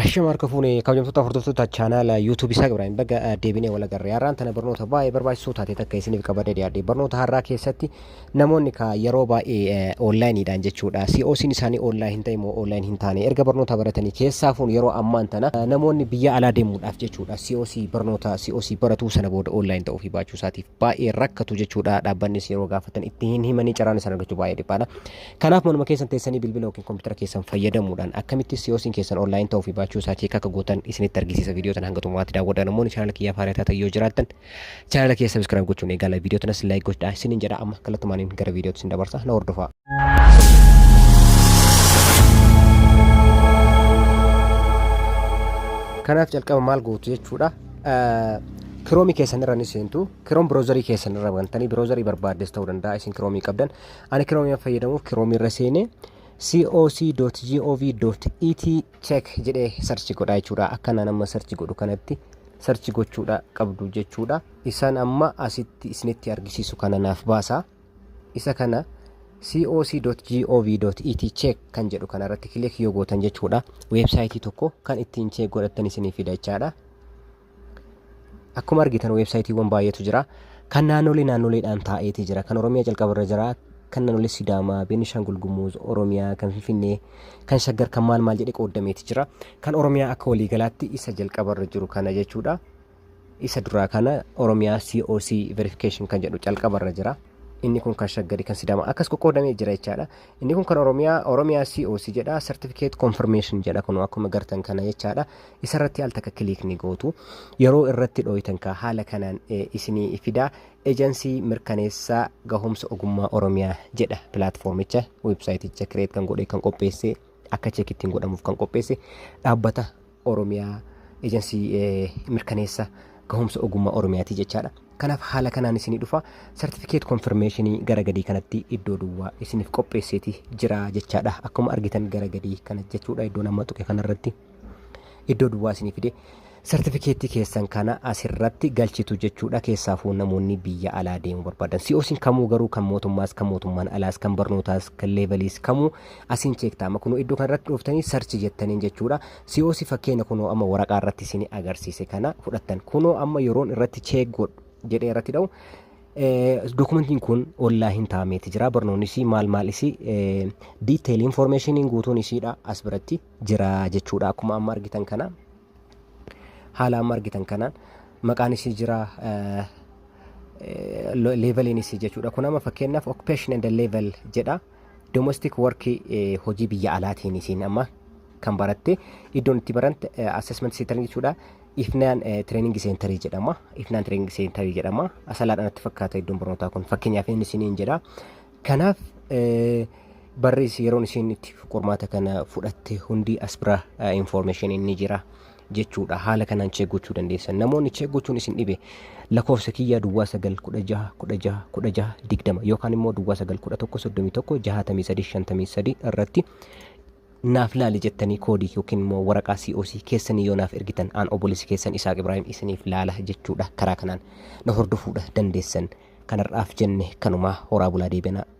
Ashama harka fuune, kabajamtoota hordoftoota chaanaala YouTube Isaaq Ibraahim, baga deebinee wal agarre. Har'aan tana barnoota baay'ee barbaachisoo taate takka isiniif qabadee dhiyaadhe. Barnoota har'aa keessatti namoonni ka yeroo baay'ee onlineiidhaan jechuudha, COC'n isaanii online hin ta'e moo online hin taane, erga barnoota baratanii keessaafuun yeroo ammaan tana namoonni biyya alaa deemuudhaaf jechuudha, COC barnoota COC baratuu sana booda online ta'uu fi baachuu isaatiif baay'ee rakkatu jechuudha. Dhaabbannis yeroo gaafatan itti hin himanii, carraan isaan argachuu baay'ee dhiphaadha. Kanaaf manuma keessan teessanii bilbila yookiin kompiitara keessan fayyadamuudhaan akkamitti COC'n keessan online ta'uu fi baachuu isaa check akka gootan isinitti argisiisa. Viidiyoo tana hanga xumuraatti daawwadhaa. Namoonni chaanala kiyyaaf haaraa taatan yoo jiraattan, chaanala kiyya subscribe gochuun eegala. Viidiyoo tanas like godhaa isiniin jedha. Amma kallattumaaniin gara viidiyootti isin dabarsa, na hordofaa. Kanaaf jalqaba maal gootu jechuudha? Chrome keessan irra ni seentu. Chrome browserii keessan irra bantanii, browserii barbaaddes ta'uu danda'a, isin Chrome qabdan. Ani Chrome fayyadamuuf Chrome irra seenee coc.gov.et check jedhee search godha jechuudha. Akka naan amma search godhu kanatti search gochuudha qabdu jechuudha. Isaan amma asitti isinitti argisiisu kana naaf baasa. Isa kana coc.gov.et check kan jedhu kana irratti click yoo gootan jechuudha. Weebsaayitii tokko kan ittiin check godhattan isinii fida jechaadha. Akkuma argitan weebsaayitiiwwan baay'eetu jira. Kan naannolee naannoleedhaan taa'eeti jira. Kan Oromiyaa jalqabarra jira. Kan naannolee Sidaamaa, Beenishaangul Gumuz, Oromiyaa, kan Finfinnee, kan Shaggar, kan maal maal jedhee qooddameeti jira. Kan Oromiyaa akka waliigalaatti isa jalqabarra jiru kana jechuudha. Isa duraa kana Oromiyaa COC verification kan jedhu calqabarra jira. Inni kun kan Shaggarii, kan Sidaamaa akkas qoqqoodamee jira jechaadha. Inni kun kan Oromiyaa, Oromiyaa COC jedha, certificate confirmation jedha, kun akkuma gartan kana jechaadha. Isarratti al takka click ni gootu. Yeroo irratti dhooytan ka haala kanaan isinii fida. Ejensii mirkaneessaa gahumsa ogummaa Oromiyaa jedha. Pilaatfoormicha, weebsaayiticha create kan godhe, kan qopheesse, akka check ittiin godhamuuf kan qopheesse dhaabbata Oromiyaa, ejensii mirkaneessa gahumsa ogummaa Oromiyaati jechaadha. Kanaaf haala kanaan isinii dhufa. Certificate confirmationii gara gadii kanatti iddoo duwwaa isiniif qopheesseeti jira jechaadha. Akkuma argitan gara gadii kana jechuudha, iddoo nama tuqe kanarratti iddoo duwwaa isinii fide. Sartifikeettii keessan kana asirratti galchitu jechuudha. Keessaafuu namoonni biyya alaa deemuu barbaadan. COC'n kamuu garuu, kan mootummaas, kan mootummaan alaas, kan barnootaas, kan leveliis kamuu asiin check ta'ama. Kunoo iddoo kanarratti dhuftanii search jettaniin jechuudha. COC fakkeenya kunoo amma waraqaa irratti isin agarsiise kana fudhattan. Kunoo amma yeroon irratti check godhu jedhee irratti dha'u, Dokumentiin kun online taa'ameeti jira. Barnoonnis maal maal isii detail informationiin guutuun isiidha as biratti jira jechuudha. Akkuma amma argitan kana, haala amma argitan kanaan maqaan isii jira, leveliin isii jechuudha. Kun amma fakkeenyaaf occupation and level jedha. Domestic work, hojii biyya alaatiin isiin amma kan baratte, iddoon itti barante assessment center jechuudha. Ifnaan training center jedhama. Ifnaan training center jedhama. Asalaadhaan natti fakkaata iddoon barnootaa kun, fakkeenyaaf inni isiniin jedha. Kanaaf barri yeroon isiin itti qormaata kana fudhatte hundi as bira information inni jira jechuudha. Haala kanaan check gochuu dandeessan. Namoonni check gochuun isin dhibe lakkoofsa kiyyaa 0916 16 16 20 yookaan immoo 0911 31 63 53 irratti naaf laali jettanii koodii yookiin immoo waraqaa COC keessanii yoo naaf ergitan, aan obboleessi keessan Isaaq Ibraahim isiniif laala jechuudha. Karaa kanaan na hordofuudha dandeessan. Kanarraaf jenne kanumaa, horaa bulaa, deebiinaa.